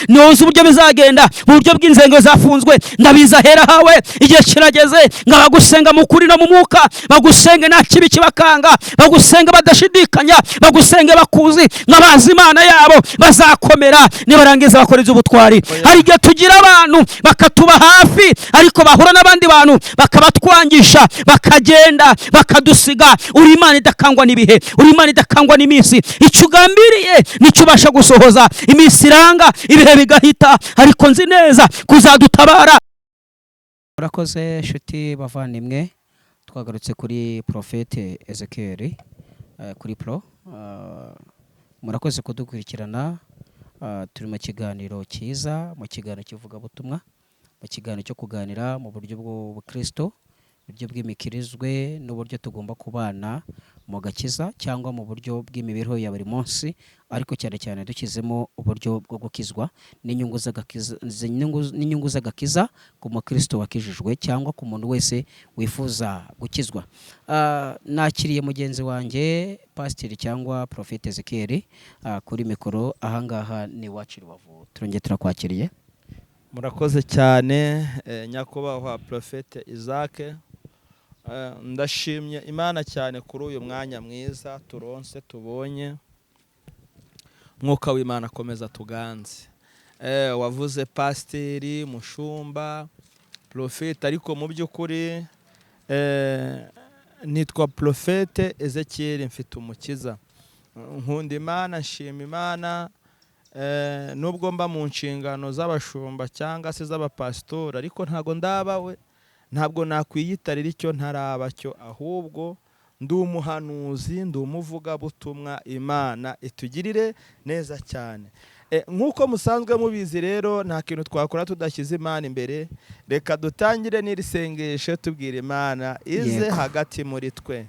Ni wowe uzi uburyo bizagenda mu buryo bw'inzengo zafunzwe. Ndabizi ahera hawe. Igihe kirageze ngo abagusenga mu kuri no mu mwuka bagusenge nta kibi kibakanga, bagusenge badashidikanya, bagusenge bakuzi nk'abazi Imana yabo. Bazakomera nibarangiza bakora iby'ubutwari. Hari igihe tugira abantu bakatuba hafi, ariko bahura n'abandi bantu bakabatwangisha, bakagenda bakadusiga. Uri Imana idakangwa n'ibihe, uri Imana idakangwa n'iminsi. Icyo ugambiriye nicyo ubasha gusohoza. Iminsi iranga, ibihe bigahita, ariko nzi neza kuzadutabara. Murakoze nshuti bavandimwe, twagarutse kuri Prophète Ezekiel kuri pro. Murakoze kudukurikirana. Turi mu kiganiro cyiza, mu kiganiro kivugabutumwa, mu kiganiro cyo kuganira mu buryo bw'ubukristo, uburyo bw'imikirizwe n'uburyo tugomba kubana mu gakiza, cyangwa mu buryo bw'imibereho ya buri munsi, ariko cyane cyane dushyizemo uburyo bwo gukizwa n'inyungu z'agakiza ku mukristo wakijijwe cyangwa ku muntu wese wifuza gukizwa. Nakiriye mugenzi wanjye Pasiteri cyangwa Prophète Ezekiel kuri mikoro. Ahangaha ni iwacu i Rubavu. Turongeye turakwakiriye. Murakoze cyane, nyakubahwa Prophète Isaac. Ndashimye Imana cyane kuri uyu mwanya mwiza turonse, tubonye. Mwuka w'Imana akomeza tuganze. Wavuze pasiteri, mushumba, prophète, ariko mu by'ukuri nitwa Prophète Ezekiel mfite umukiza. Nkunda Imana, nshima Imana. Nubwo mba mu nshingano z'abashumba cyangwa se z'abapasitori, ariko ntabwo ndaba we, ntabwo nakwiyitarira icyo ntaraba cyo. Ahubwo ndi umuhanuzi, ndi umuvugabutumwa. Imana itugirire neza cyane. Nk'uko musanzwe mubizi rero, nta kintu twakora tudashyize Imana imbere. Reka dutangire n'iri sengesho tubwira Imana ize hagati muri twe.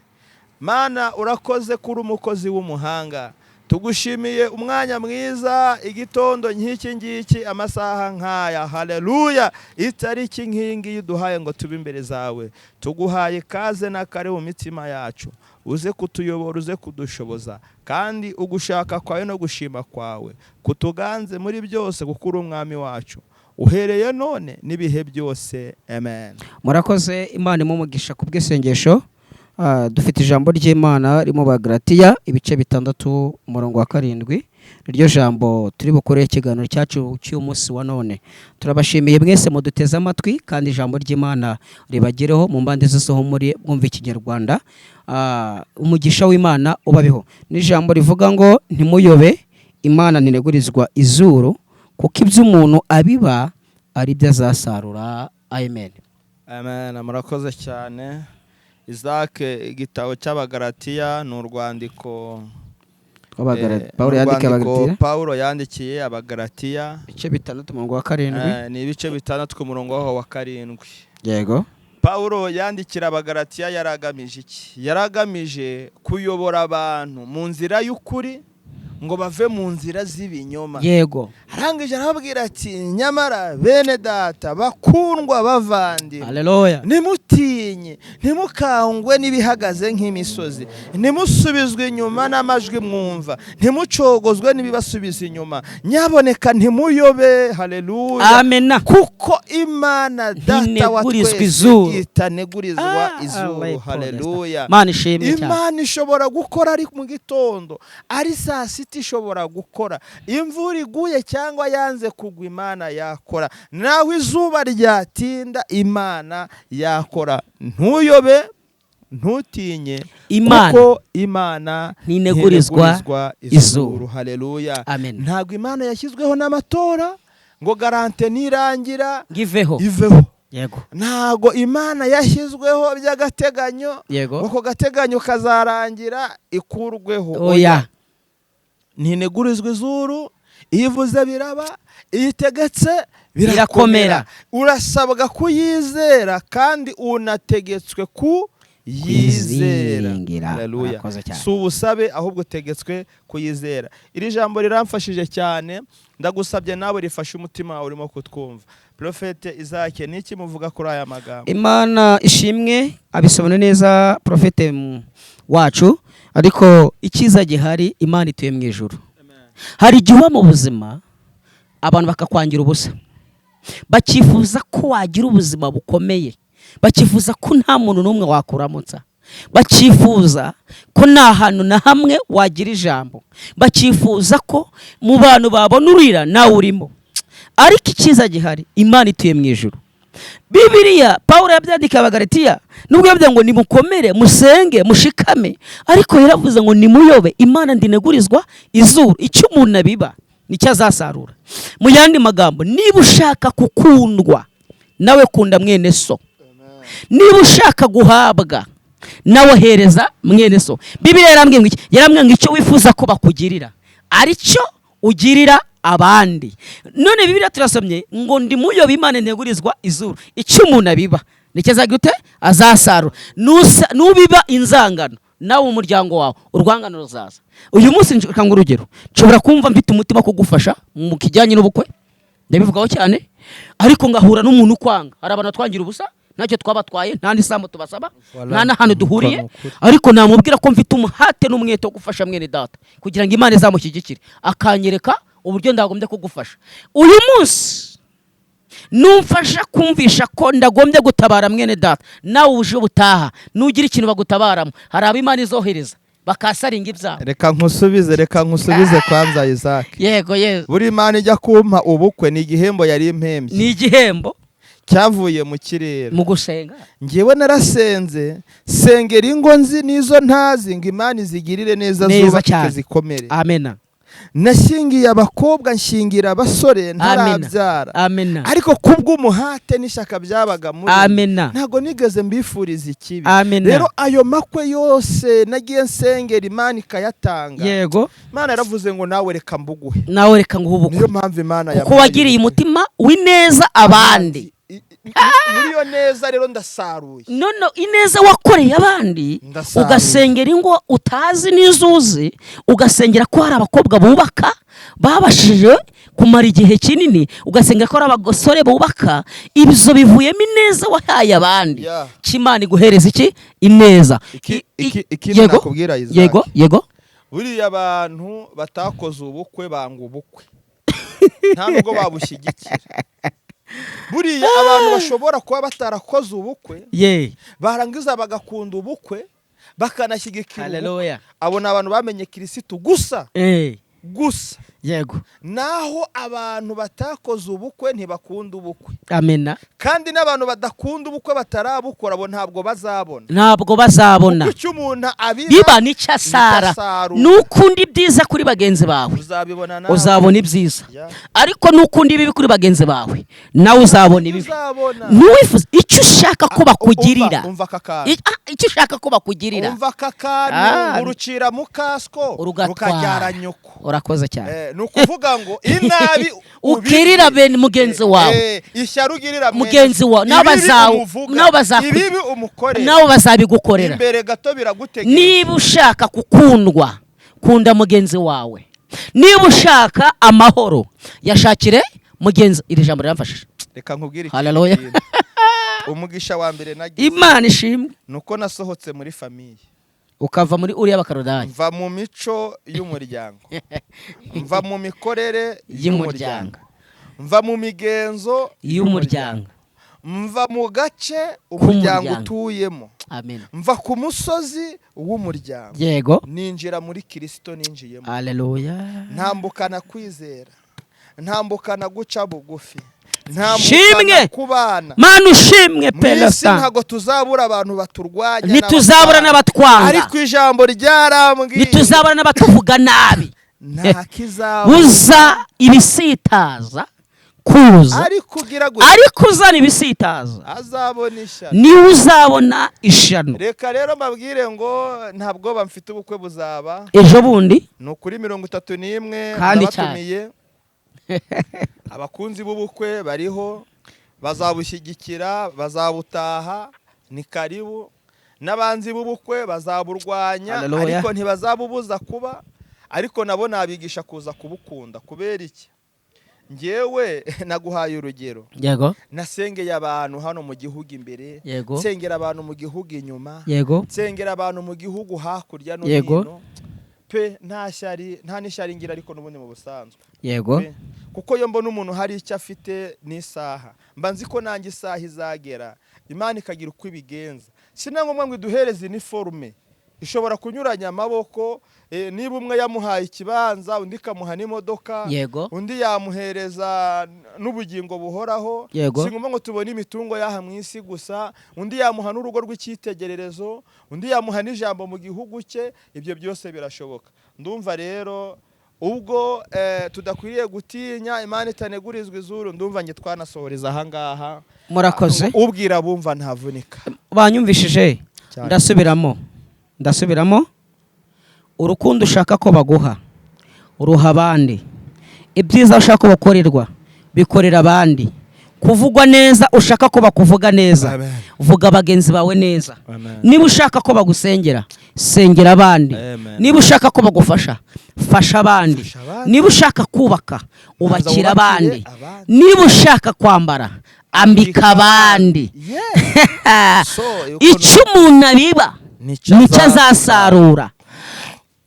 Mana, urakoze kuri umukozi w'umuhanga. Tugushimiye umwanya mwiza, igitondo nk'iki ngiki, amasaha nk'aya, haleluya, itariki nk'iyi ngiyi uduhaye ngo tube imbere zawe. Tuguhaye ikaze n'akare mu mitima yacu, uze kutuyobora, uze kudushoboza, kandi ugushaka kwawe no gushima kwawe kutuganze muri byose, kuko uri umwami wacu uhereye none n'ibihe byose. Amen. Murakoze, Imana imumugisha ku bw'isengesho. Dufite ijambo ry'Imana riri mu Bagalatiya ibice 6, umurongo wa 7. Niryo jambo turi bukore ikiganiro cyacu cy'umunsi wa none. Turabashimiye mwese muduteze amatwi, kandi ijambo ry'Imana ribagereho mu mpande zose aho muri mwumva Ikinyarwanda. Umugisha w'Imana ubabeho. N'ijambo rivuga ngo: "Ntimuyobe, Imana ntinegurizwa izuru, kuko ibyo umuntu abiba ari byo azasarura." Amen. Amen. Murakoze cyane, Isaac. Igitabo cy'Abagalatiya ni urwandiko Pawulo ni yandikiye urwandiko Abagalatiya. Pawulo yandikiye Abagalatiya. Ibice 6, umurongo wa 7. Ni ibice 6 ku murongo waho wa 7. Pawulo yandikira Abagalatiya yari agamije iki? Yari agamije kuyobora abantu mu nzira y'ukuri ngo bave mu nzira z'ibinyoma. Arangije arababwira ati: "Nyamara bene data bakundwa, bavandimwe, Haleluya. ntimutinye, ntimukangwe n'ibihagaze nk'imisozi, ntimusubizwe inyuma n'amajwi mwumva, ntimucogozwe n'ibibasubiza inyuma. Nyaboneka ntimuyobe." Haleluya. Amena. Kuko Imana Data wa Ntinegurizwa twese izuru. itanegurizwa izuru. Allah. Haleluya. Mana ishimwe cyane. Imana ishobora gukora ari mu gitondo, ari saa 6 ishobora gukora, imvura iguye cyangwa yanze kugwa, Imana yakora. Naho izuba ryatinda, Imana yakora. Ntuyobe, ntutinye, Imana kuko Imana ntinegurizwa ntinegurizwa izuru. izuru. Haleluya. Amen. Ntabwo Imana yashyizweho n'amatora ngo garantie nirangira ngiveho. iveho. Ntabwo Imana yashyizweho by'agateganyo, ako gateganyo kazarangira ikurweho. Oya. Ntinegurizwa izuru. Iyo ivuze biraba, iyo itegetse birakomera. Birakomera. Urasabwa kuyizera kandi unategetswe kuyizera. Kwizingira. Haleluya. Urakoze cyane. Si ubusabe, ahubwo utegetswe kuyizera. Iri jambo riramfashije cyane, ndagusabye nawe rifashe umutima wawe urimo kutwumva. Prophète Isaac, ni iki muvuga kuri aya magambo? Imana ishimwe, abisobanura neza Prophète wacu. Ariko icyiza gihari, Imana ituye mu ijuru. Hari igihe uba mu buzima Abantu bakakwangira ubusa, bakifuza ko wagira ubuzima bukomeye, bakifuza ko nta muntu n'umwe wakuramutsa, bakifuza ko nta hantu na hamwe wagira ijambo, bakifuza ko mu bantu babona urira nawe urimo. Ariko icyiza gihari, Imana ituye mu ijuru. Bibiliya, Pawulo yabyandika Abagalatiya, nubwo yavuze ngo nimukomere, musenge, mushikame, ariko yaravuze ngo nimuyobe, Imana ndinegurizwa izuru. Icyo umuntu abiba nicyo azasarura. Mu yandi magambo, niba ushaka gukundwa, nawe kunda mwene so. Niba ushaka guhabwa, nawe hereza mwene so. Bibiliya yarambwiye ngo iki? Yarambwiye ngo icyo wifuza ko bakugirira aricyo ugirira abandi. None Bibiliya turasomye ngo ndimuyobe, Imana ntegurizwa izuru. Icyo umuntu abiba nicyo azagira ute? Azasarura. Nubiba inzangano, nawe umuryango wawe urwangano ruzaza. Uyu munsi reka nguhe urugero. Nshobora kumva mfite umutima wo kugufasha mu kijyanye n'ubukwe, ndabivugaho cyane, ariko ngahura n'umuntu ukwanga. Hari abantu batwangira ubusa, ntacyo twabatwaye, nta n'isambu tubasaba, nta n'ahantu duhuriye, Ni ukuri. ariko namubwira ko mfite umuhate n'umwete wo gufasha mwene data kugira ngo Imana izamushyigikire, akanyereka uburyo ndagombye kugufasha. Uyu munsi numfasha kumvisha ko ndagombye gutabara mwene data, nawe uje butaha nugira ikintu bagutabaramo, hari abo Imana izohereza bakasaringa ibyabo. Reka nkusubize kwanza, Isaac. Yego, yego. Buri Imana ijya kumpa ubukwe, ni igihembo yari impembye. Ni igihembo. Cyavuye mu kirere. Mu gusenga. Ngewe narasenze, sengera ingo nzi n'izo ntazi ngo Imana izigirire neza, Neza zubakike, cyane. zikomere. Amena. Nashyingiye abakobwa, nshyingira abasore ntarabyara, Amena. ariko kubw'umuhate n'ishyaka byabaga muri Amena. ntabwo nigeze mbifuriza ikibi. Amena. Rero ayo makwe yose nagiye nsengera, Imana ikayatanga. Imana yaravuze ngo nawe reka mbuguhe. Nawe reka nguhe ubukwe. Niyo mpamvu Imana Kuko yampaye wagiriye ubukwe. umutima w'ineza abandi. Muri iyo neza rero ndasaruye. None ineza wakoreye abandi, Ndasaruye. ugasengera ingo utazi n'izuzi, ugasengera ko hari abakobwa bubaka babashije kumara igihe kinini, ugasengera ko hari abasore bubaka, ibyo bivuyemo ineza wahaye abandi. Cy'Imana iguhereza iki? Ineza. Ikindi Yego. nakubwira, Isaac. Yego. Buriya abantu batakoze ubukwe banga ubukwe, nta nubwo babushyigikira. Buriya abantu bashobora kuba batarakoze ubukwe, barangiza bagakunda ubukwe, bakanashyigikira ubukwe, Haleluya. abo ni abantu bamenye Kirisitu gusa gusa. Naho abantu batakoze ubukwe ntibakunda ubukwe. Amena. Kandi n'abantu badakunda ubukwe batarabukora, abo ntabwo bazabona. Ntabwo bazabona. Kuko icyo umuntu abiba Biba nicyo asara. asarura. Nukunda ibyiza kuri bagenzi bawe, uzabibona nawe. uzabona ibyiza. Ariko nukunda ibibi kuri bagenzi bawe, nawe uzabona ibibi. Uzabona. Ntiwifuze icyo ushaka ko bakugirira. Umva aka kantu. Icyo ushaka ko bakugirira. Umva aka kantu. Urucira mu kasiko Urugatwara. rukabyara nyoko. Urakoze cyane. Ni ukuvuga ngo inabi Ugirira bene mugenzi wawe, ishyari ugirira mwene mugenzi wawe, ibibi umuvuga, ibibi umukorera, nawe bazabigukorera. Imbere gato biragutegereje. Niba ushaka gukundwa, kunda mugenzi wawe. Niba ushaka amahoro, yashakire mugenzi. Iri jambo riramfashije. Reka nkubwire ikindi Haleluya. kintu. Umugisha wa mbere nagize Imana ishimwe. ni uko nasohotse muri famille. Ukava muri uriya bakarodayi. Mva mu mico y'umuryango, mva mu mikorere y'umuryango, mva mu migenzo y'umuryango, mva mu gace umuryango K'umuryango. utuyemo, Amen. mva ku musozi w'umuryango, ninjira muri Kirisito, ninjiyemo Haleluya. ntambukana kwizera, ntambukana guca bugufi, Shimwe. ntambukana kubana. Mana ushimwe. Mu isi Pelesta. ntabwo tuzabura abantu baturwanya Ntituzabura n'abatwanga. ariko ijambo ryarambwiye Ntituzabura n'abatuvuga nabi. Nta kizabura. Uza ibisitaza kuza, ariko ugira gutya, ariko uzana ibisitaza azabona ishyano. Niwe uzabona ishano. Reka rero mbabwire ngo ntabwo bamfite, ubukwe buzaba Ejo bundi. ni ukuri 31. Kandi Ndabatumiye. Abakunzi b'ubukwe bariho bazabushyigikira, bazabutaha, ni karibu. N'abanzi b'ubukwe bazaburwanya, Hallelujah. ariko ntibazabubuza kuba. Ariko nabo nabigisha kuza kubukunda. Kubera iki? Ngewe naguhaye urugero. Nasengeye abantu hano mu gihugu imbere, nsengera abantu mu gihugu inyuma, nsengera abantu mu gihugu hakurya no hino. Pe, nta shyari, nta n'ishyari ngira, ariko n'ubundi mu busanzwe. Pe. Kuko iyo mbona umuntu hari icyo afite n'isaha, mba nzi ko nanjye isaha izagera, Imana ikagira uko ibigenza. Si na ngombwa ngo iduhereze iniforume, ishobora kunyuranya amaboko. Niba umwe yamuhaye ikibanza, undi ikamuha n'imodoka, undi yamuhereza n'ubugingo buhoraho. Si ngombwa ngo tubone imitungo y'aha mu isi gusa. Undi yamuha n'urugo rw'icyitegererezo, undi yamuha n'ijambo mu gihugu cye. Ibyo byose birashoboka. Ndumva rero ubwo tudakwiriye gutinya, Imana itanegurizwa izuru. Ndumva njye twanasohoreza ahangaha. Murakoze. Ubwira bumva ntavunika. Banyumvishije? Cyane. Ndasubiramo, ndasubiramo: urukundo ushaka ko baguha, uruha abandi. Ibyiza ushaka ko bakorerwa, bikorera abandi. Kuvugwa neza ushaka ko bakuvuga neza, Amen. vuga bagenzi bawe neza. Amen. Niba ushaka ko bagusengera, sengera abandi. Amen. Niba ushaka ko bagufasha, fasha abandi. Fasha abandi. Niba ushaka kubaka, ubakira wubakire abandi. Abandi. Niba ushaka kwambara, ambika abandi. Yeah. So, ukuntu- Icyo umuntu abiba, nicyo nicyo azasarura.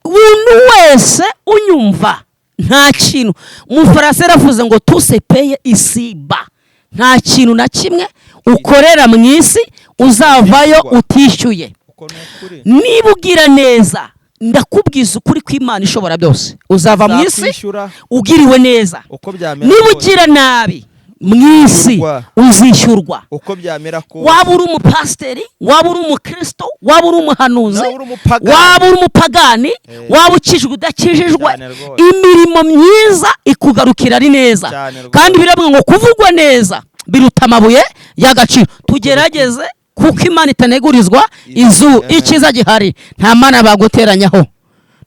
Umuntu wese unyumva, nta kintu, umufaransa yaravuze ngo "Tout se paie ici-bas". Nta kintu na kimwe ukorera mu isi uzavayo utishyuye. Uko ni ukuri. Niba ugira neza, ndakubwiza ukuri kw'Imana ishobora byose, uzava mu isi Uzakwishyura ugiriwe neza. Uko byamera Niba kose. ugira nabi mu isi, Uzishyurwa. uzishyurwa. Uko byamera kose. Waba uri umupasiteri, waba uri umukristo, waba uri umuhanuzi, Waba uri umupagani. waba uri umupagani, waba ukijijwe, udakijijwe, Cyane rwose. imirimo myiza ikugarukira ari neza. Cyane rwose. Kandi biravuga ngo kuvugwa neza biruta amabuye y'agaciro. Tugerageze, kuko Imana itanegurizwa izuru. Icyiza gihari, nta mana baguteranyaho,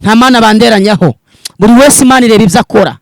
nta mana banderanyaho. Buri wese Imana ireba ibyo akora.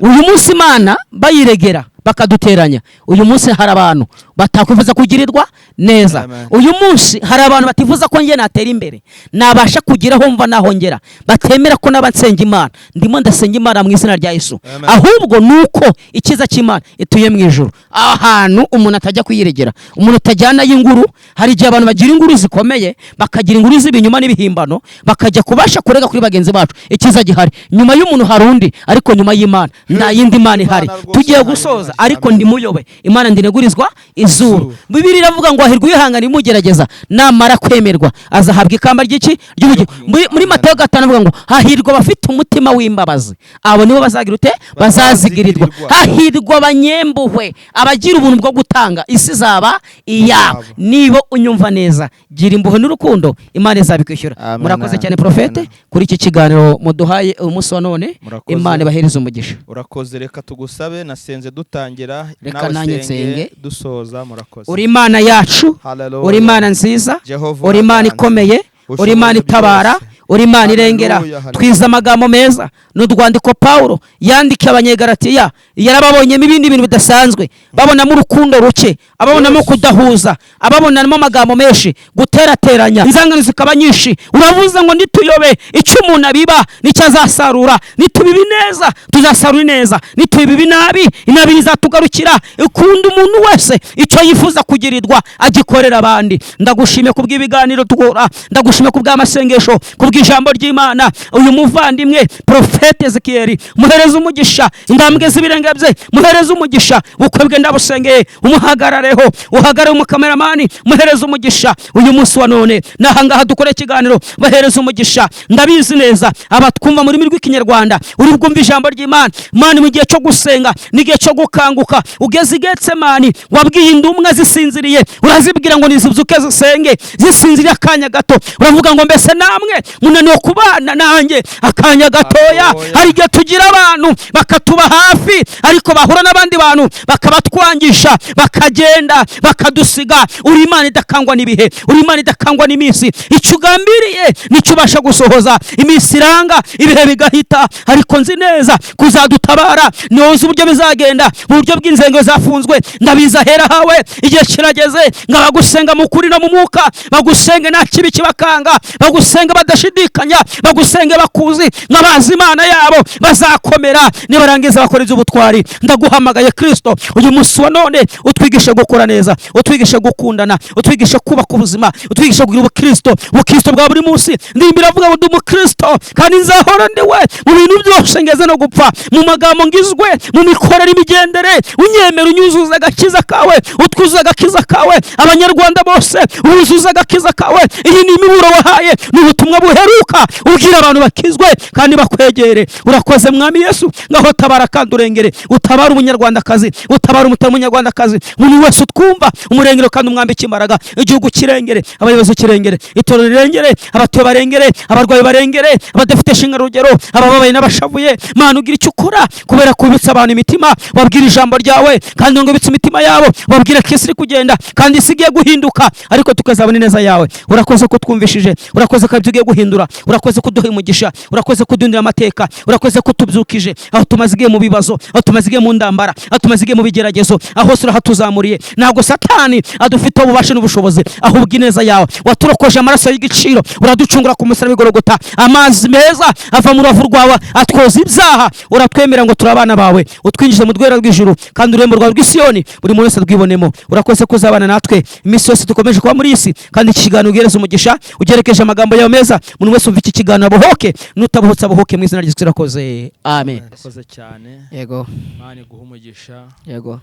Uyu munsi Imana bayiregera bakaduteranya. Uyu munsi hari abantu batakwifuza kugirirwa neza. Amen. Uyu munsi hari abantu batifuza ko njye natera imbere, nabasha kugira aho mva naho ngera, batemera ko naba nsenga Imana. Ndimo ndasenga Imana mu izina rya Yesu. Amen. Ahubwo ni uko icyiza cy'Imana ituye mu ijuru, ahantu umuntu atajya kuyiregera, umuntu atajyanayo inguru. Hari igihe abantu bagira inguru zikomeye, bakagira inguru z'ibinyoma n'ibihimbano, bakajya kubasha kurega kuri bagenzi bacu. Icyiza gihari, nyuma y'umuntu hari undi, ariko nyuma y'Imana nta yindi mana ihari. Imana rwose Tugiye nta yindi gusoza, Mana. ariko Amen. ndimuyobe, Imana ndinegurizwa izuru. Izuru. Bibiliya iravuga ngo hahirwa uwihangana imugerageza, namara kwemerwa azahabwa ikamba ry'iki? Ry'ubugingo. Muri Matayo 5 avuga ngo hahirwa abafite umutima w'imbabazi, abo nibo bazagira ute? Bazazigirirwa. Bazazigirirwa. Hahirwa abanyempuhwe, abagira ubuntu bwo gutanga, isi izaba iyabo. Iyabo. Niba unyumva neza, gira impuhwe n'urukundo, Imana izabikwishyura. Amen. Murakoze cyane, Prophète, Amen. kuri iki kiganiro muduhaye umunsi wa none. Murakoze. Imana ibahereze umugisha. Urakoze. Reka tugusabe, nasenze dutangira. Reka nawe nanjye senge nsenge. Dusoza. Murakoze. Uri Imana yacu. Hallelujah. Uri Imana nziza. Jehova Uri Imana uraganza. ikomeye. Uri Imana Ushoboye itabara. byose. Uri Imana irengera. Hallelujah, hallelujah. Twize amagambo meza n'urwandiko Pawulo yandikiye Abanyegaratiya. Yarababonyemo ibindi bintu bidasanzwe, babonamo urukundo ruke, ababonamo kudahuza, ababonamo amagambo menshi, guterateranya, inzangano zikaba nyinshi. Uravuze ngo ntituyobe, icyo umuntu abiba nicyo azasarura. Nitubiba neza, tuzasarura neza; nitubiba inabi, inabi izatugarukira. Ikunda umuntu wese icyo yifuza kugirirwa agikorera abandi. Ndagushimiye kubw'ibiganiro dukora, ndagushimiye kubw'amasengesho, kubw'ijambo ry'Imana. Uyu muvandimwe Prophète Ezekiyeli, muhereze umugisha, intambwe z'ibirenge bye muhereze umugisha, bukwe bwe ndabusengeye, umuhagarareho, uhagarare umukameramani, muhereze umugisha. Uyu munsi wa none n'ahangaha dukora ikiganiro, bahereze umugisha. Ndabizi neza, abatwumva mu rurimi rw'Ikinyarwanda, uri bwumva ijambo ry'Imana. Mani, mu gihe cyo gusenga n'igihe cyo gukanguka, ugeze i Getsemani, wabwiye indumwa zisinziriye, urazibwira ngo nizibyuke zisenge. Zisinziriye akanya gato, uravuga ngo mbese namwe munaniwe kubana nanjye akanya gatoya? Gatoya. Hari igihe tugira abantu bakatuba hafi, ariko bahura n'abandi bantu bakabatwangisha, bakagenda bakadusiga. Uri Imana idakangwa n'ibihe, uri Imana idakangwa n'iminsi. Icyo ugambiriye nicyo ubasha gusohoza. Iminsi iranga, ibihe bigahita, ariko nzi neza kuzadutabara. Niwowe uzi uburyo bizagenda mu buryo bw'inzengo zafunzwe. Ndabizi ahera hawe. Igihe kirageze ngo abagusenga mu kuri no mu mwuka bagusenge nta kibi kibakanga, bagusenge badashidikanya, bagusenge bakuzi nk'abazi Imana yabo. Bazakomera nibarangiza bakora iby'ubutwari. Karuvali. Ndaguhamagaye Kristo, uyu munsi wa none utwigishe gukora neza, utwigishe gukundana, utwigishe kubaka ubuzima, utwigishe kugira ubukristo, ubukristo bwa buri munsi. Ndimba iravuga ngo ndi umukristo kandi nzahora ndiwe mu bintu byose ngeze no gupfa, mu magambo ngizwe, mu mikorere, imigendere. Unyemera unyuzuza agakiza kawe, utwuzuza agakiza kawe, Abanyarwanda bose wuzuza agakiza kawe. Iyi ni imiburo wahaye, ni ubutumwa buheruka ubwira abantu bakizwe kandi bakwegere. Urakoze Mwami Yesu. Ngaho tabara kandi urengere, utabara Umunyarwandakazi, utabara umutari Umunyarwandakazi, buri wese utwumva umurengero kandi umwambike imbaraga. Igihugu kirengere, abayobozi kirengere, itorero rirengere, abatuye barengere, abarwayi barengere, abadafite shinga rugero, abababaye n'abashavuye. Mana, ugira icyo ukora kubera kubitsa abantu imitima, babwira ijambo ryawe kandi ngo ubitse imitima yabo, babwire ko isi iri kugenda kandi isi igiye guhinduka, ariko tukazabona ineza yawe. Urakoze ko twumvishije, urakoze ko ibyo ugiye guhindura, urakoze kuduha umugisha, urakoze kuduhindura amateka, urakoze ko tubyukije aho tumaze igihe mu bibazo, aho tumaze igihe mu ndambara, aho tumaze igihe mu bigeragezo, aho hose urahatuzamuriye. Ntabwo Satani adufiteho ububasha n'ubushobozi, ahubwo ineza yawe. Waturokoje amaraso y'igiciro, uraducungura ku musaraba w'Igorogota, amazi meza ava mu rubavu rwawe atwoza ibyaha. Uratwemera ngo turi abana bawe, utwinjize mu rwera rw'ijuru kandi ururembo rwawe rw'Isiyoni buri muntu wese arwibonemo. Urakoze ko uzabana natwe iminsi yose dukomeje kuba muri iyi si, kandi iki kiganiro ugereze umugisha, ugerekeje amagambo yawe meza. Umuntu wese umva iki kiganiro abohoke, n'utabohotse abohoke, mu izina rya Yesu. Urakoze, amen. Urakoze cyane. Yego. Imana iguhe umugisha. Yego.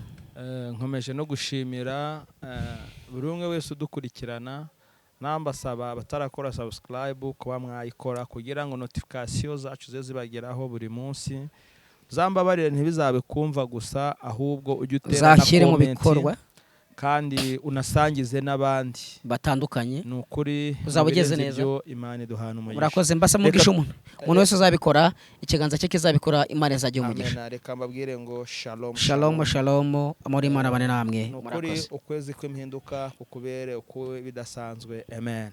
Nkomeje no gushimira buri umwe wese udukurikirana, nambasaba abatarakora subscribe kuba mwayikora kugira ngo notification zacu zize zibageraho buri munsi. Uzambabarire, ntibizabe kumva gusa, ahubwo ujye utera na Uzashyire mu comment bikorwa kandi unasangize n'abandi batandukanye. Ni ukuri Uzaba ugeze mu birenze neza. ibyo, Imana iduhana umugisha. Murakoze. Mbasa mugisha umuntu wese uzabikora, ikiganza cye kizabikora, Imana izajya umugisha. Amen. Reka mbabwire ngo shalom. Shalom, shalom, amahoro y'Imana abane namwe. Ni ukuri Murakoze. ukwezi kw'impinduka kukubere uko bidasanzwe. Amen.